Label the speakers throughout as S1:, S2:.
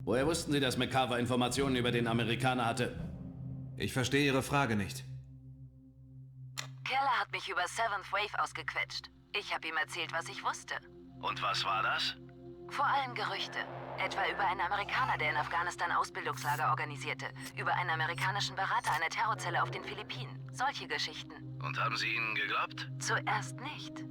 S1: Woher wussten Sie, dass McCarver Informationen über den Amerikaner hatte?
S2: Ich verstehe Ihre Frage nicht.
S3: Keller hat mich über Seventh Wave ausgequetscht. Ich habe ihm erzählt, was ich wusste.
S1: Und was war das?
S3: Vor allem Gerüchte. Etwa über einen Amerikaner, der in Afghanistan Ausbildungslager organisierte. Über einen amerikanischen Berater einer Terrorzelle auf den Philippinen. Solche Geschichten.
S1: Und haben Sie ihnen geglaubt?
S3: Zuerst nicht.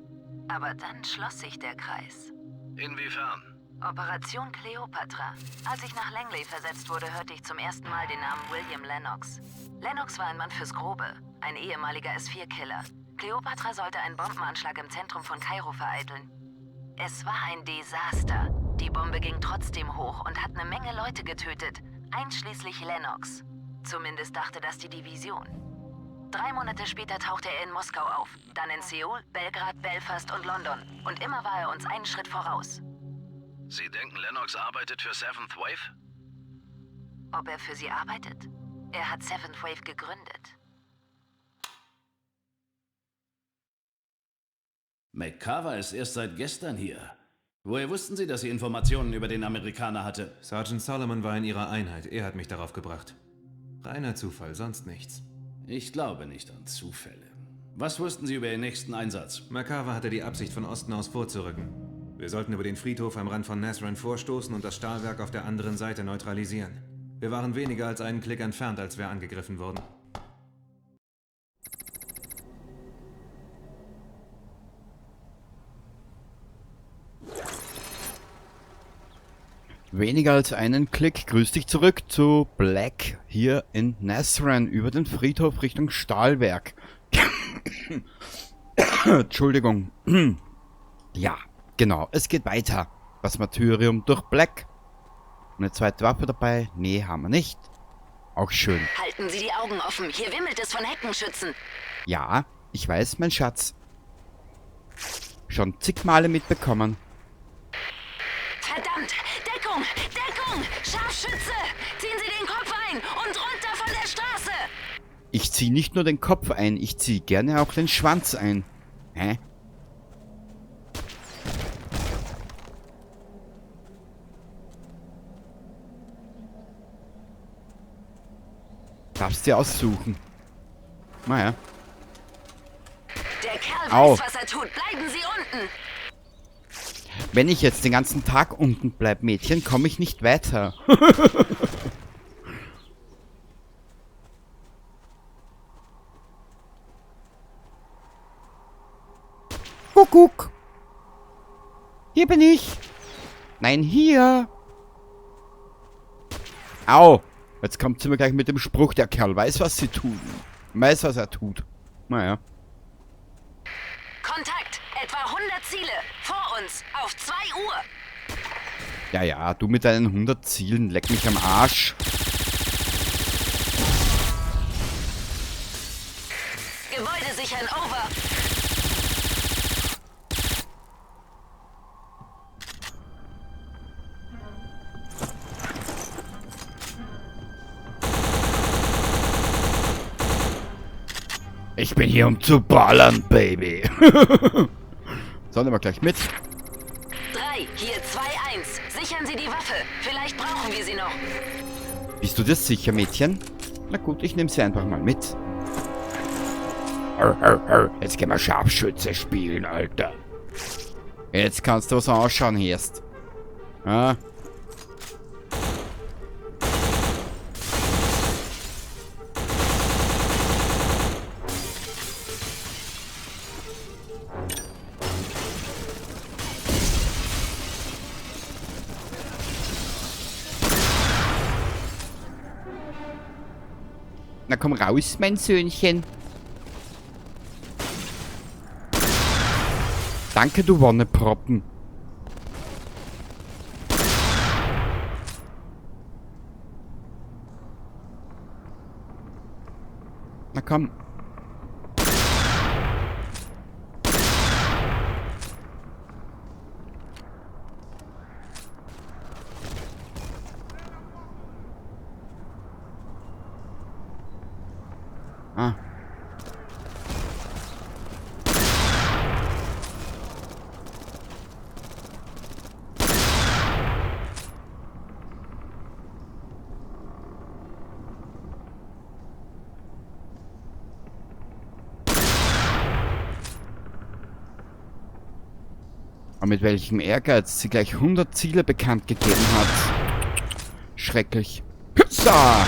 S3: Aber dann schloss sich der Kreis.
S1: Inwiefern?
S3: Operation Cleopatra. Als ich nach Langley versetzt wurde, hörte ich zum ersten Mal den Namen William Lennox. Lennox war ein Mann fürs Grobe, ein ehemaliger S4-Killer. Cleopatra sollte einen Bombenanschlag im Zentrum von Kairo vereiteln. Es war ein Desaster. Die Bombe ging trotzdem hoch und hat eine Menge Leute getötet, einschließlich Lennox. Zumindest dachte das die Division. 3 Monate später tauchte er in Moskau auf, dann in Seoul, Belgrad, Belfast und London. Und immer war er uns einen Schritt voraus.
S1: Sie denken, Lennox arbeitet für Seventh Wave?
S3: Ob er für sie arbeitet? Er hat Seventh Wave gegründet.
S1: McCarver ist erst seit gestern hier. Woher wussten Sie, dass sie Informationen über den Amerikaner hatte?
S2: Sergeant Solomon war in Ihrer Einheit. Er hat mich darauf gebracht. Reiner Zufall, sonst nichts.
S1: Ich glaube nicht an Zufälle. Was wussten Sie über Ihren nächsten Einsatz?
S2: McCarver hatte die Absicht, von Osten aus vorzurücken. Wir sollten über den Friedhof am Rand von Nazran vorstoßen und das Stahlwerk auf der anderen Seite neutralisieren. Wir waren weniger als einen Klick entfernt, als wir angegriffen wurden.
S4: Weniger als einen Klick. Grüß dich zurück zu Black hier in Nazran über den Friedhof Richtung Stahlwerk. Entschuldigung. Ja, genau. Es geht weiter. Das Martyrium durch Black. Eine zweite Waffe dabei? Nee, haben wir nicht. Auch schön.
S3: Halten Sie die Augen offen. Hier wimmelt es von Heckenschützen.
S4: Ja, ich weiß, mein Schatz. Schon zig Male mitbekommen.
S3: Verdammt! Deckung! Deckung! Scharfschütze! Ziehen Sie den Kopf ein und runter von der Straße!
S4: Ich zieh nicht nur den Kopf ein, ich zieh gerne auch den Schwanz ein. Hä? Darfst dir aussuchen. Naja.
S3: Der Kerl
S4: Au.
S3: weiß, was er tut. Bleiben Sie unten!
S4: Wenn ich jetzt den ganzen Tag unten bleib, Mädchen, komme ich nicht weiter. Kuckuck. Hier bin ich. Nein, hier. Au. Jetzt kommt sie mir gleich mit dem Spruch, der Kerl weiß, was sie tut. Weiß, was er tut. Naja.
S3: Kontakt. Etwa 100 Ziele. Vor uns. Auf 2 Uhr.
S4: Ja, ja, du mit deinen 100 Zielen. Leck mich am Arsch.
S3: Gebäude sichern. Over.
S4: Ich bin hier, um zu ballern, Baby. So, nehmen wir gleich mit.
S3: 3, hier 2, 1. Sichern Sie die Waffe. Vielleicht brauchen wir sie noch.
S4: Bist du dir sicher, Mädchen? Na gut, ich nehme sie einfach mal mit. Arr, arr, arr. Jetzt gehen wir Scharfschütze spielen, Alter. Jetzt kannst du was ausschauen, erst. Ah. Na komm raus, mein Söhnchen. Danke, du Wonneproppen. Na komm. Ah. Aber mit welchem Ehrgeiz sie gleich 100 Ziele bekannt gegeben hat. Schrecklich. Hüpsa!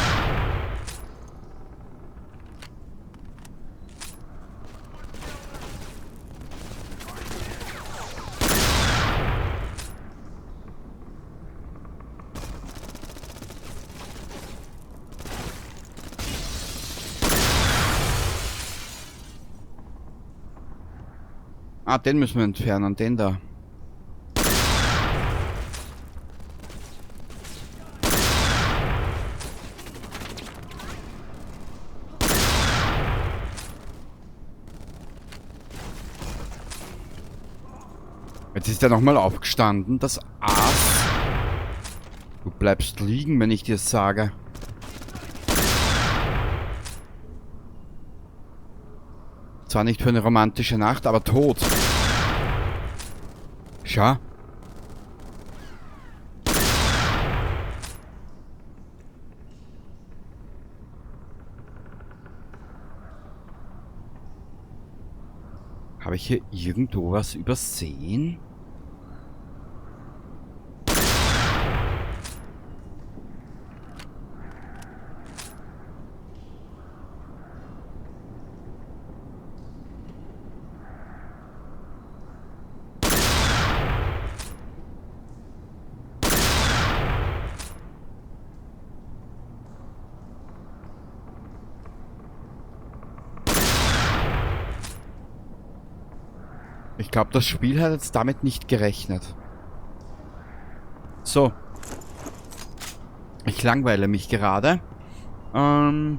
S4: Ah, den müssen wir entfernen, den da. Jetzt ist er nochmal aufgestanden, das Aas. Du bleibst liegen, wenn ich dir sage. Zwar nicht für eine romantische Nacht, aber tot. Schau. Habe ich hier irgendwo was übersehen? Ich glaube, das Spiel hat jetzt damit nicht gerechnet. So. Ich langweile mich gerade. Wie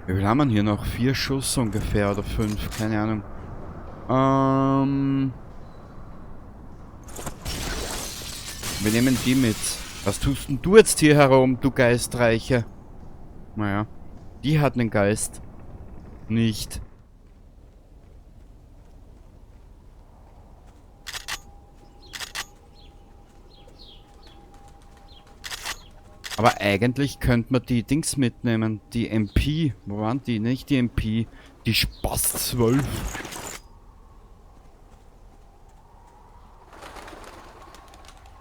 S4: viel haben wir hier noch? 4 Schuss ungefähr oder 5, keine Ahnung. Wir nehmen die mit. Was tust denn du jetzt hier herum, du Geistreiche? Naja, die hat einen Geist. Nicht. Aber eigentlich könnte man die Dings mitnehmen. Die MP. Wo waren die? Nicht die MP. Die Spaß 12.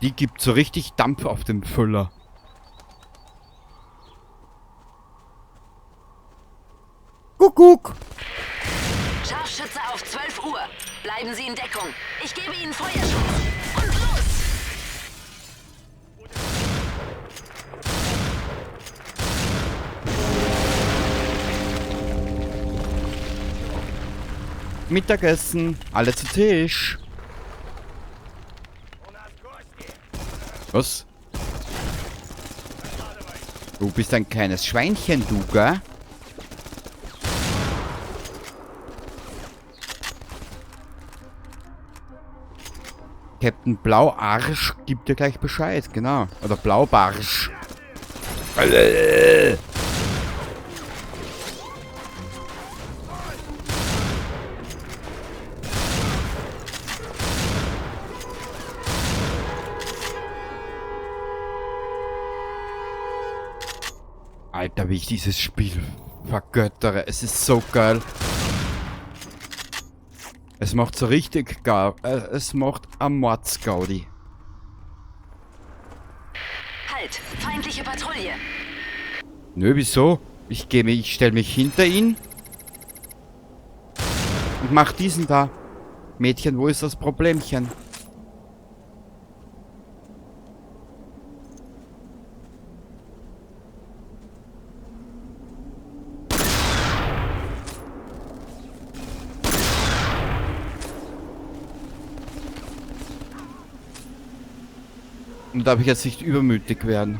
S4: Die gibt so richtig Dampf auf dem Füller. Kuckuck!
S3: Scharfschütze auf 12 Uhr. Bleiben Sie in Deckung. Ich gebe Ihnen Feuerschutz. Und los!
S4: Mittagessen, alle zu Tisch. Was? Du bist ein kleines Schweinchen, du, gell? Captain Blauarsch gibt dir gleich Bescheid, genau. Oder Blaubarsch. Alter, wie ich dieses Spiel vergöttere. Es ist so geil. Es macht so richtig geil. Es macht am Mordsgaudi.
S3: Halt! Feindliche Patrouille!
S4: Nö, wieso? Ich stell mich hinter ihn. Und mach diesen da. Mädchen, wo ist das Problemchen? Und darf ich jetzt nicht übermütig werden.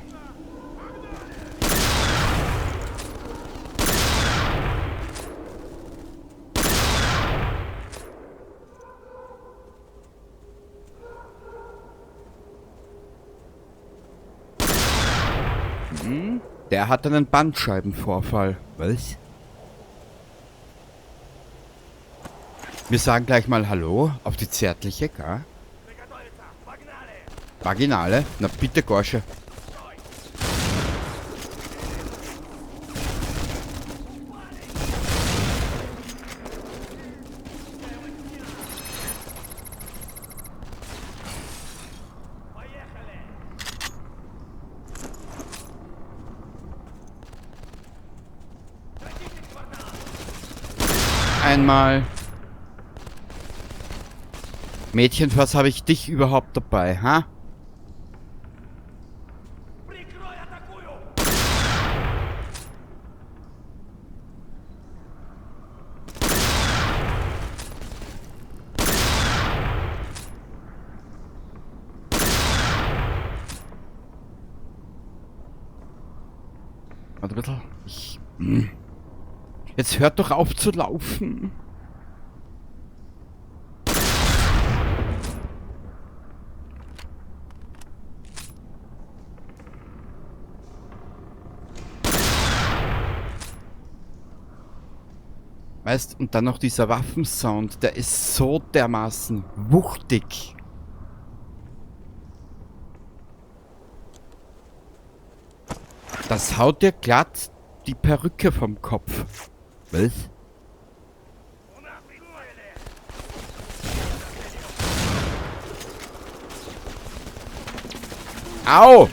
S4: Hm, der hat einen Bandscheibenvorfall. Was? Wir sagen gleich mal Hallo auf die zärtliche, gell? Vaginale? Na bitte, Gorsche. einmal. Mädchen, was habe ich dich überhaupt dabei, ha? Warte ein bisschen. Jetzt hört doch auf zu laufen. Weißt, und dann noch dieser Waffensound, der ist so dermaßen wuchtig. Das haut dir glatt die Perücke vom Kopf. Was? Au!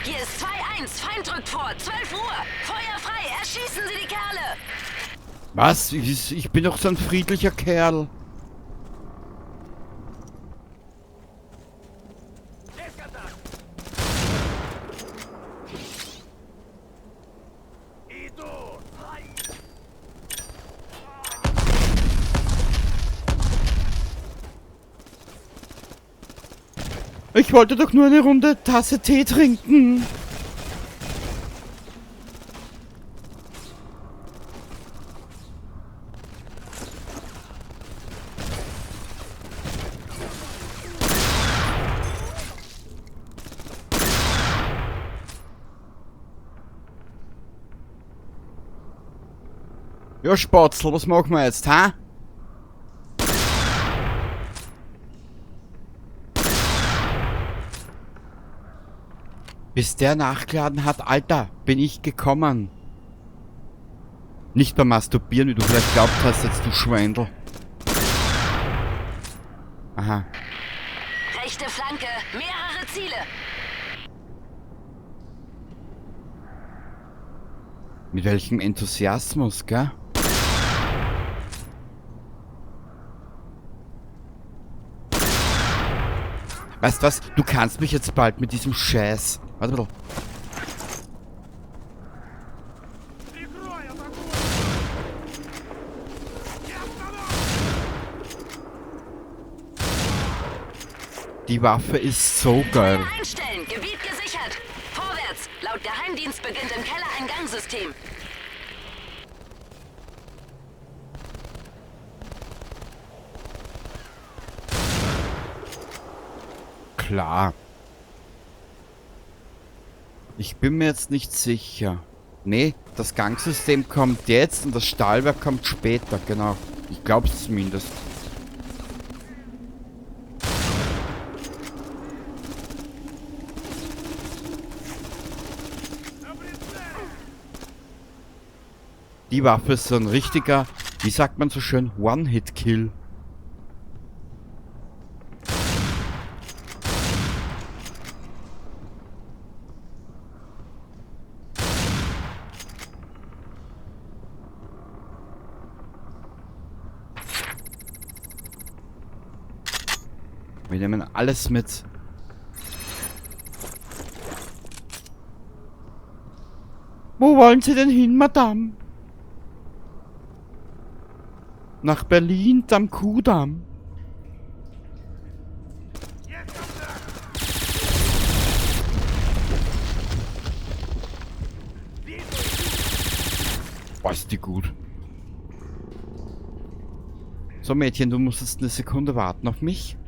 S3: Hier ist 2-1, Feind drückt vor, 12 Uhr. Feuer frei, erschießen Sie die Kerle!
S4: Was? Ich bin doch so ein friedlicher Kerl. Ich wollte doch nur eine Runde Tasse Tee trinken. Ja, Spatzel, was machen wir jetzt, ha? Bis der nachgeladen hat, Alter, bin ich gekommen. Nicht beim Masturbieren, wie du vielleicht glaubt hast, jetzt du Schweindel. Aha.
S3: Rechte Flanke, mehrere Ziele.
S4: Mit welchem Enthusiasmus, gell? Weißt du was? Du kannst mich jetzt bald mit diesem Scheiß. Warte mal. Die Waffe ist so geil.
S3: Einstellen, Gebiet gesichert. Vorwärts. Laut Geheimdienst beginnt im Keller ein Gangsystem.
S4: Klar. Ich bin mir jetzt nicht sicher. Nee, das Gangsystem kommt jetzt und das Stahlwerk kommt später, genau. Ich glaub's zumindest. Die Waffe ist so ein richtiger, wie sagt man so schön, One-Hit-Kill. Wir nehmen alles mit. Wo wollen Sie denn hin, Madame? Nach Berlin, am Kudamm. Boah, ist die gut. So, Mädchen, du musst jetzt eine Sekunde warten auf mich.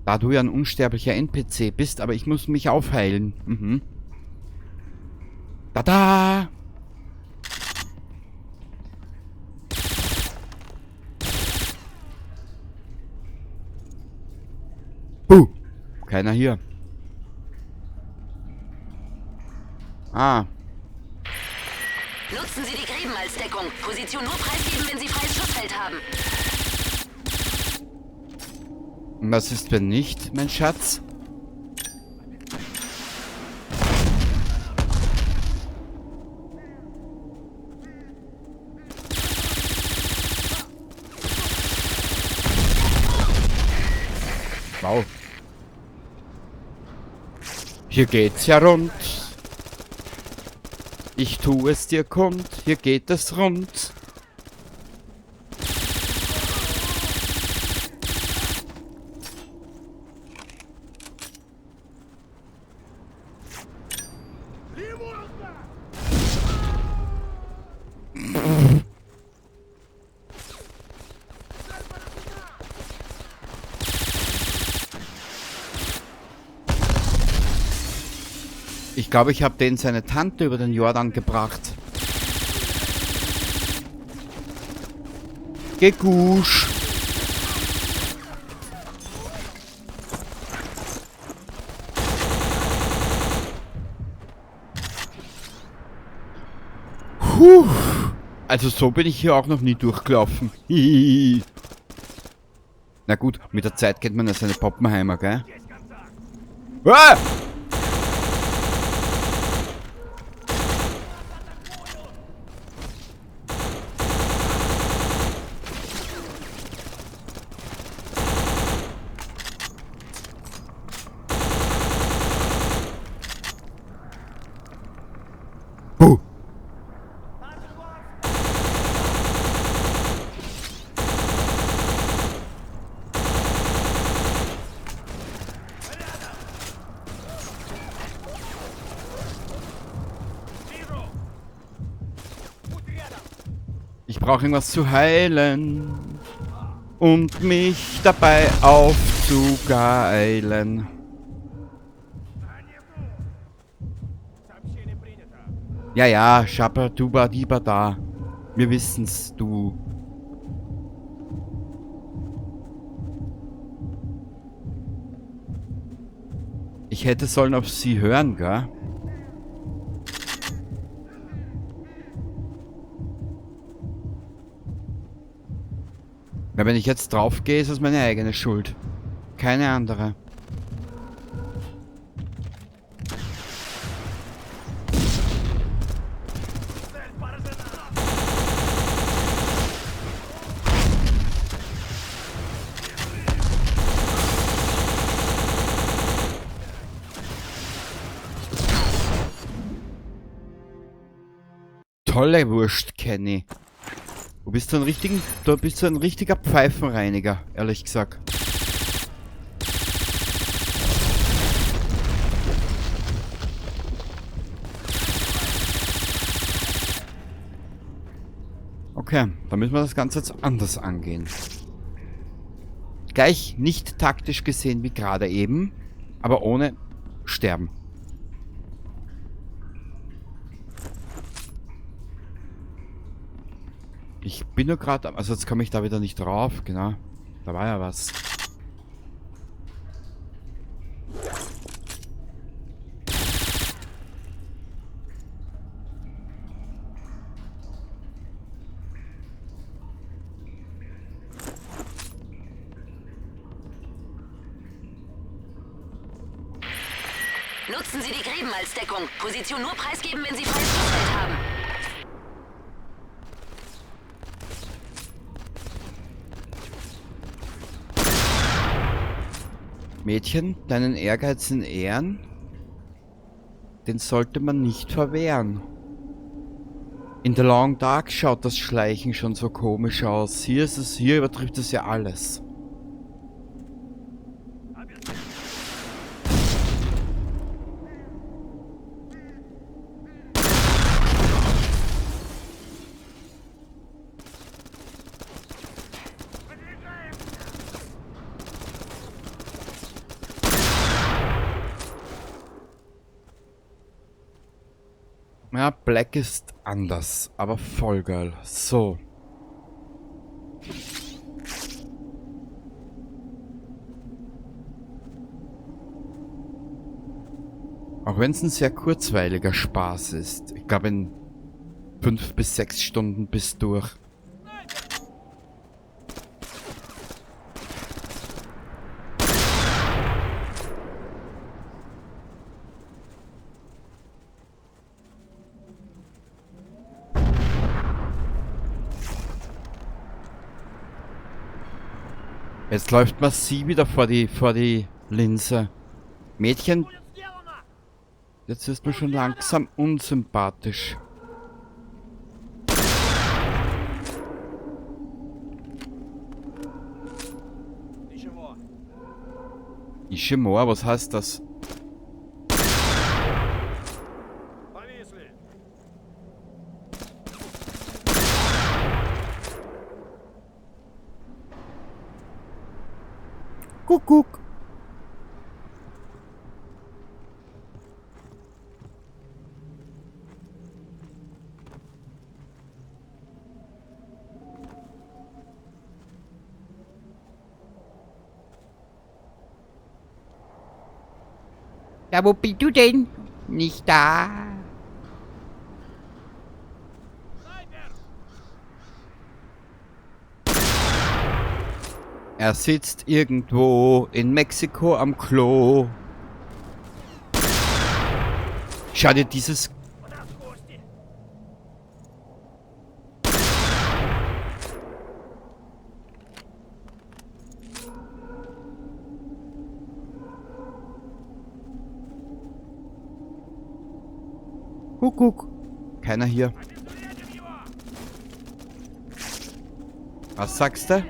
S4: Da du ja ein unsterblicher NPC bist, aber ich muss mich aufheilen. Mhm. Tada! Buh! Keiner hier. Ah.
S3: Nutzen Sie die Gräben als Deckung. Position nur preisgeben, wenn Sie freies Schussfeld haben.
S4: Und was ist, wenn nicht, mein Schatz? Wow. Hier geht's ja rund. Ich tu es dir kund, hier geht es rund. Ich glaube, ich habe den seine Tante über den Jordan gebracht. Gegusch. Puh. Also so bin ich hier auch noch nie durchgelaufen. Na gut, mit der Zeit kennt man ja seine Poppenheimer, gell? Ah! Ich brauche irgendwas zu heilen und mich dabei aufzugeilen. Ja, ja, Schapper, Duba, Diba, da. Wir wissen's, du. Ich hätte sollen auf sie hören, gell? Ja, wenn ich jetzt drauf gehe, ist das meine eigene Schuld. Keine andere. Tolle Wurst, Kenny. Du bist so ein richtiger Pfeifenreiniger, ehrlich gesagt. Okay, dann müssen wir das Ganze jetzt anders angehen. Gleich nicht taktisch gesehen wie gerade eben, aber ohne sterben. Ich bin nur gerade... Also jetzt komme ich da wieder nicht drauf, genau. Da war ja was.
S3: Nutzen Sie die Gräben als Deckung. Position nur preisgeben, wenn Sie freies Schussfeld haben.
S4: Mädchen, deinen Ehrgeiz in Ehren, den sollte man nicht verwehren. In The Long Dark schaut das Schleichen schon so komisch aus. Hier ist es, hier übertrifft es ja alles. Ja, Black ist anders, aber voll geil. So. Auch wenn es ein sehr kurzweiliger Spaß ist. Ich glaube, in 5 bis 6 Stunden bist du durch. Jetzt läuft man sie wieder vor die Linse. Mädchen, jetzt ist mir schon langsam unsympathisch. Ishimor, was heißt das? Kuckuck. Ja, wo bist du denn? Nicht da. Er sitzt irgendwo in Mexiko am Klo. Schau dir dieses... Kuckuck. Keiner hier. Was sagst du?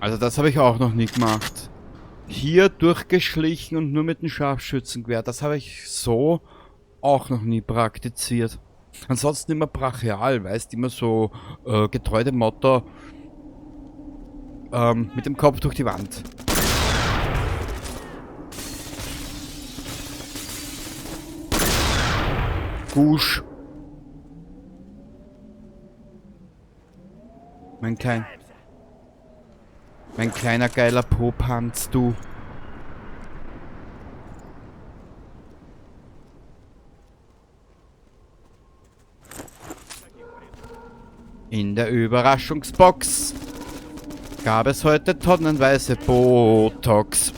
S4: Also das habe ich auch noch nie gemacht. Hier durchgeschlichen und nur mit dem Scharfschützengewehr. Das habe ich so auch noch nie praktiziert. Ansonsten immer brachial, weißt, immer so getreu dem Motto mit dem Kopf durch die Wand. Gusch. Mein kleiner geiler Popanz, du. In der Überraschungsbox gab es heute tonnenweise Botox.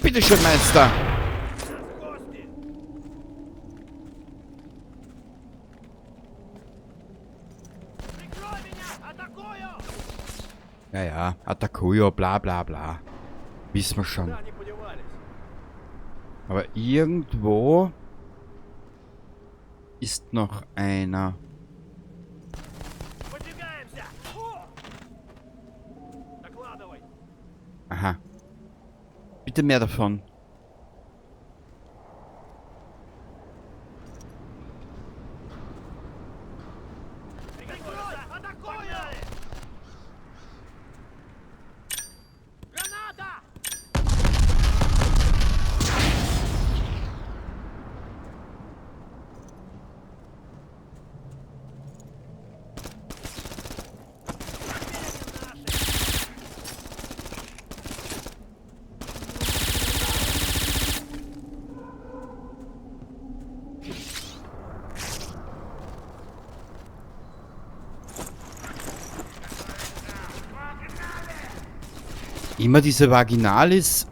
S4: Bitteschön, Meister. Ja, ja, Atakuyo, bla bla bla. Wissen wir schon. Aber irgendwo ist noch einer. Aha. Bitte mehr davon. Immer diese Vaginalis.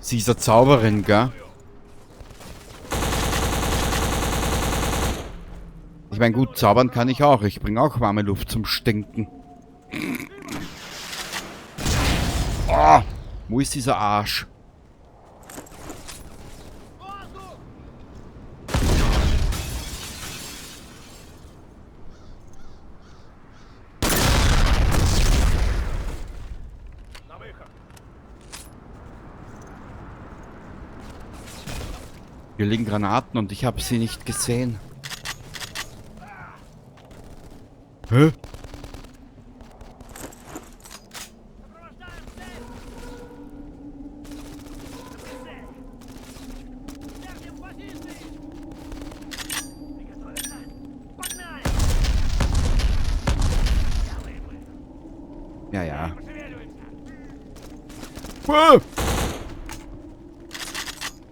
S4: Sie ist eine Zauberin, gell? Ich meine, gut, zaubern kann ich auch. Ich bringe auch warme Luft zum Stinken. Oh, wo ist dieser Arsch? Hier liegen Granaten und ich habe sie nicht gesehen. Hä? Ja, ja. Puh!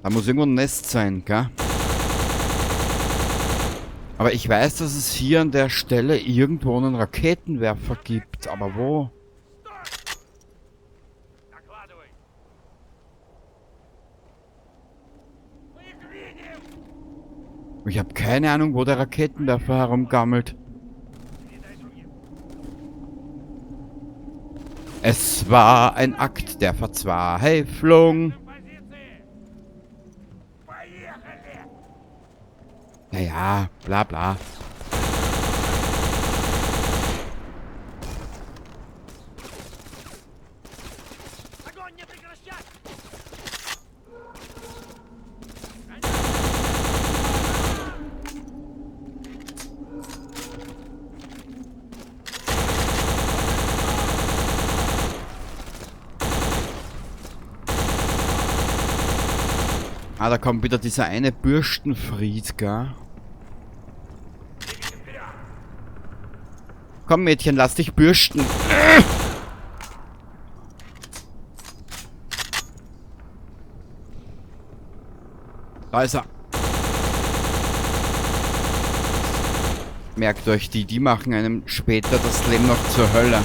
S4: Da muss irgendwo ein Nest sein, gell? Aber ich weiß, dass es hier an der Stelle irgendwo einen Raketenwerfer gibt. Aber wo? Ich habe keine Ahnung, wo der Raketenwerfer herumgammelt. Es war ein Akt der Verzweiflung. Naja, bla bla. Ah, da kommt wieder dieser eine Bürstenfried, gell? Komm, Mädchen, lass dich bürsten. Da ist er. Merkt euch die, die machen einem später das Leben noch zur Hölle.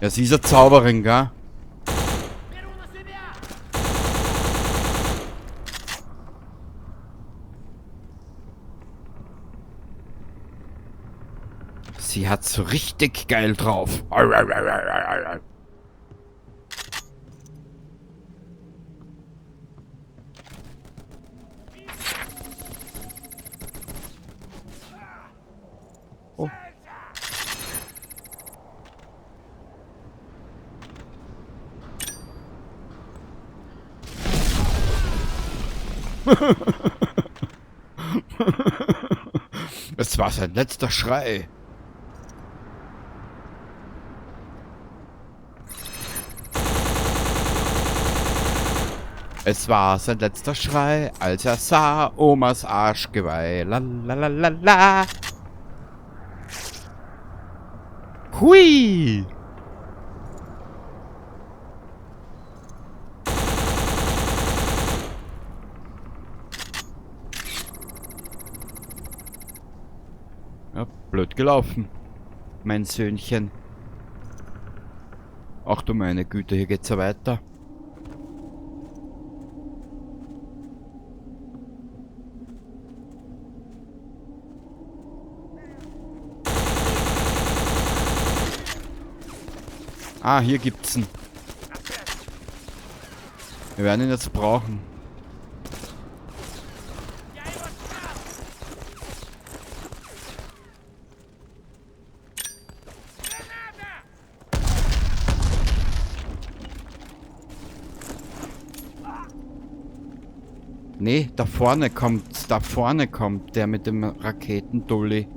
S4: Ja, sie ist eine Zauberin, gell? Sie hat's so richtig geil drauf. Oh. Es war sein letzter Schrei. Es war sein letzter Schrei, als er sah Omas Arschgeweih. La la la la la. Hui! Ja, blöd gelaufen, mein Söhnchen. Ach du meine Güte, hier geht's ja weiter. Ah, hier gibt's ihn. Wir werden ihn jetzt brauchen. Nee, da vorne kommt der mit dem Raketendulli.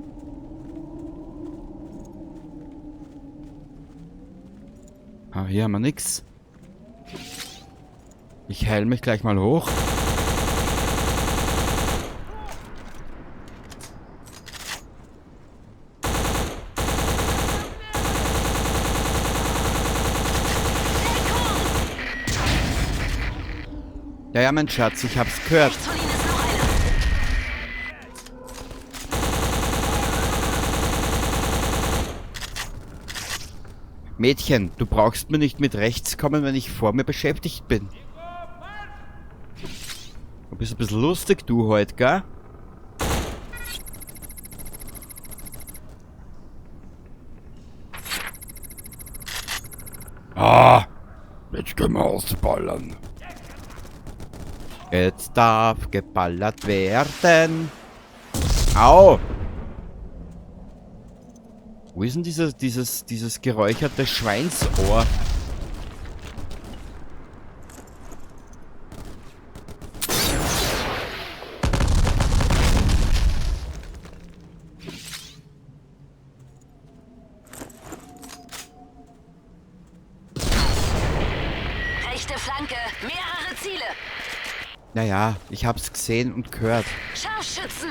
S4: Ah, hier haben wir nix. Ich heile mich gleich mal hoch. Ja, ja, mein Schatz, ich hab's gehört. Mädchen, du brauchst mir nicht mit rechts kommen, wenn ich vor mir beschäftigt bin. Du bist ein bisschen lustig, du heute, gell? Ah, jetzt können wir ausballern. Jetzt darf geballert werden. Au! Wo ist denn dieses geräucherte Schweinsohr?
S3: Rechte Flanke, mehrere Ziele.
S4: Naja, ich hab's gesehen und gehört.
S3: Scharfschützen!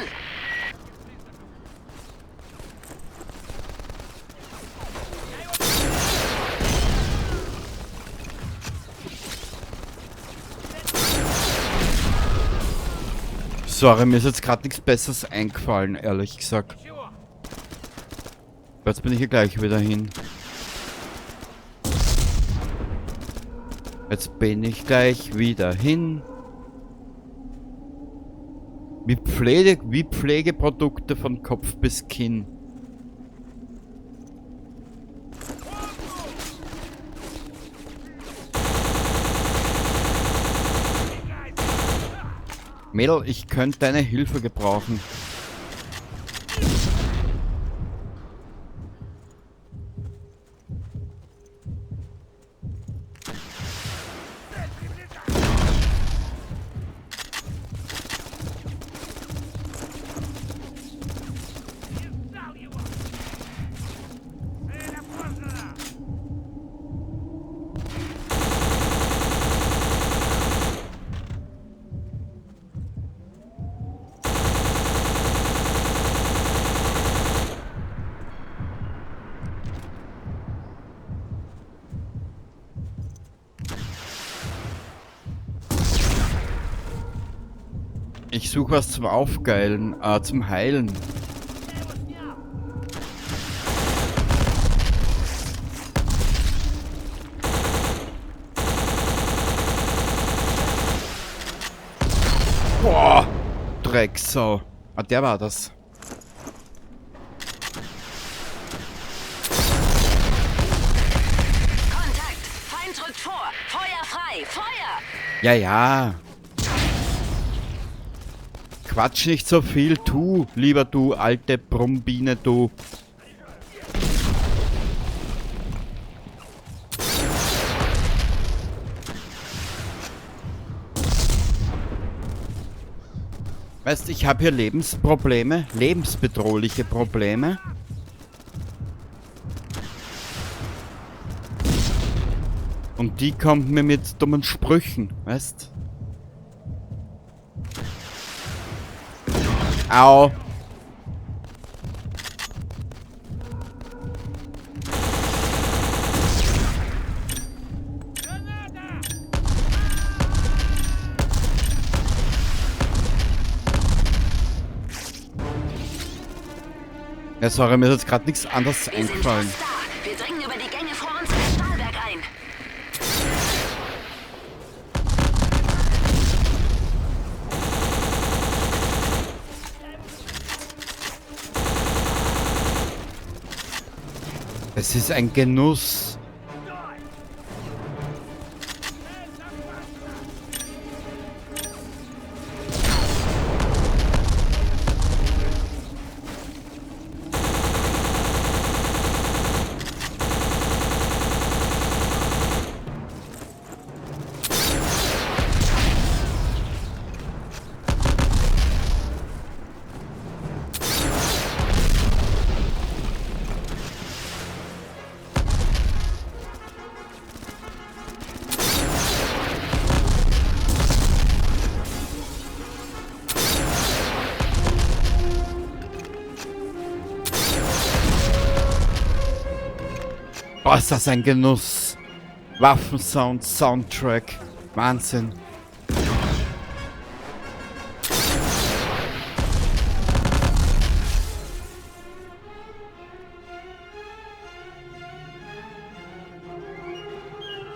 S4: Sorry, mir ist jetzt gerade nichts Besseres eingefallen, ehrlich gesagt. Jetzt bin ich hier gleich wieder hin. Jetzt bin ich gleich wieder hin. Wie Pflegeprodukte von Kopf bis Kinn. Mädel, ich könnte deine Hilfe gebrauchen. Ich suche was zum Aufgeilen, zum Heilen. Boah, Drecksau. Ah, der war das.
S3: Kontakt! Feind rückt vor! Feuer frei! Feuer!
S4: Ja, ja. Quatsch nicht so viel, tu, lieber du, alte Brummbiene, du. Weißt, ich habe hier Lebensprobleme, lebensbedrohliche Probleme. Und die kommt mir mit dummen Sprüchen, weißt? Au. Ja, sorry, mir ist jetzt gerade nichts anderes eingefallen.
S3: Wir dringen über die Gänge vor uns ins Stahlwerk ein.
S4: Es ist ein Genuss. Boah, ist das ein Genuss. Waffensound, Soundtrack. Wahnsinn.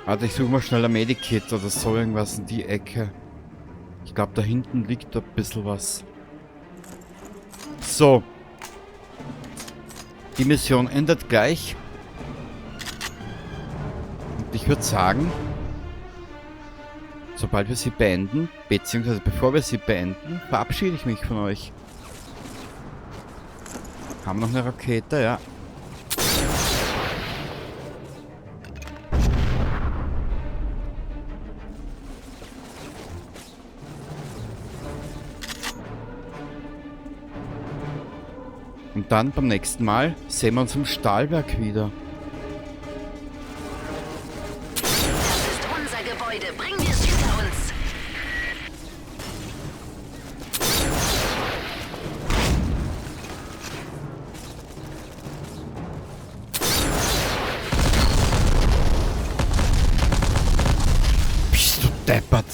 S4: Warte, ich suche mal schnell ein Medikit oder so irgendwas in die Ecke. Ich glaube, da hinten liegt ein bisschen was. So. Die Mission endet gleich. Und ich würde sagen, sobald wir sie beenden, beziehungsweise bevor wir sie beenden, verabschiede ich mich von euch. Haben wir noch eine Rakete? Ja. Und dann beim nächsten Mal sehen wir uns im Stahlwerk wieder.
S3: Das ist unser Gebäude. Bringen wir es hinter uns.
S4: Bist du deppert?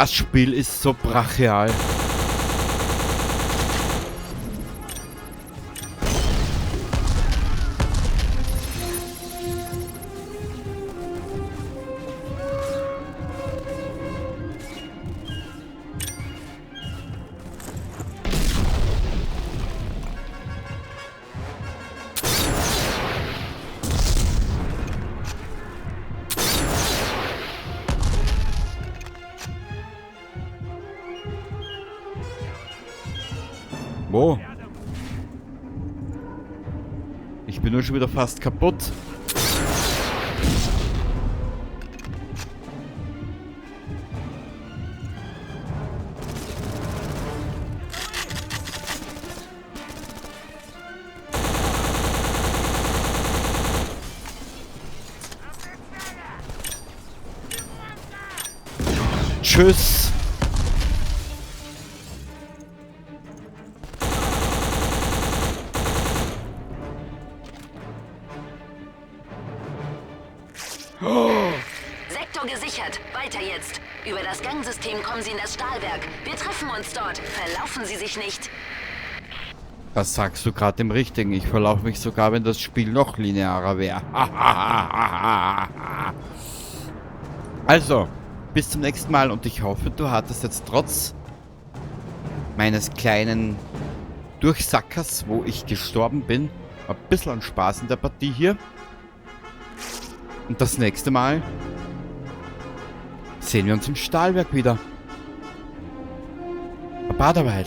S4: Das Spiel ist so brachial. Wo? Ich bin nur schon wieder fast kaputt. Tschüss.
S3: Sektor gesichert. Weiter jetzt. Über das Gangsystem kommen Sie in das Stahlwerk. Wir treffen uns dort. Verlaufen Sie sich nicht.
S4: Das sagst du gerade im Richtigen. Ich verlaufe mich sogar, wenn das Spiel noch linearer wäre. Also, bis zum nächsten Mal und ich hoffe, du hattest jetzt trotz meines kleinen Durchsackers, wo ich gestorben bin, ein bisschen Spaß in der Partie hier. Und das nächste Mal sehen wir uns im Stahlwerk wieder. Baba derweil.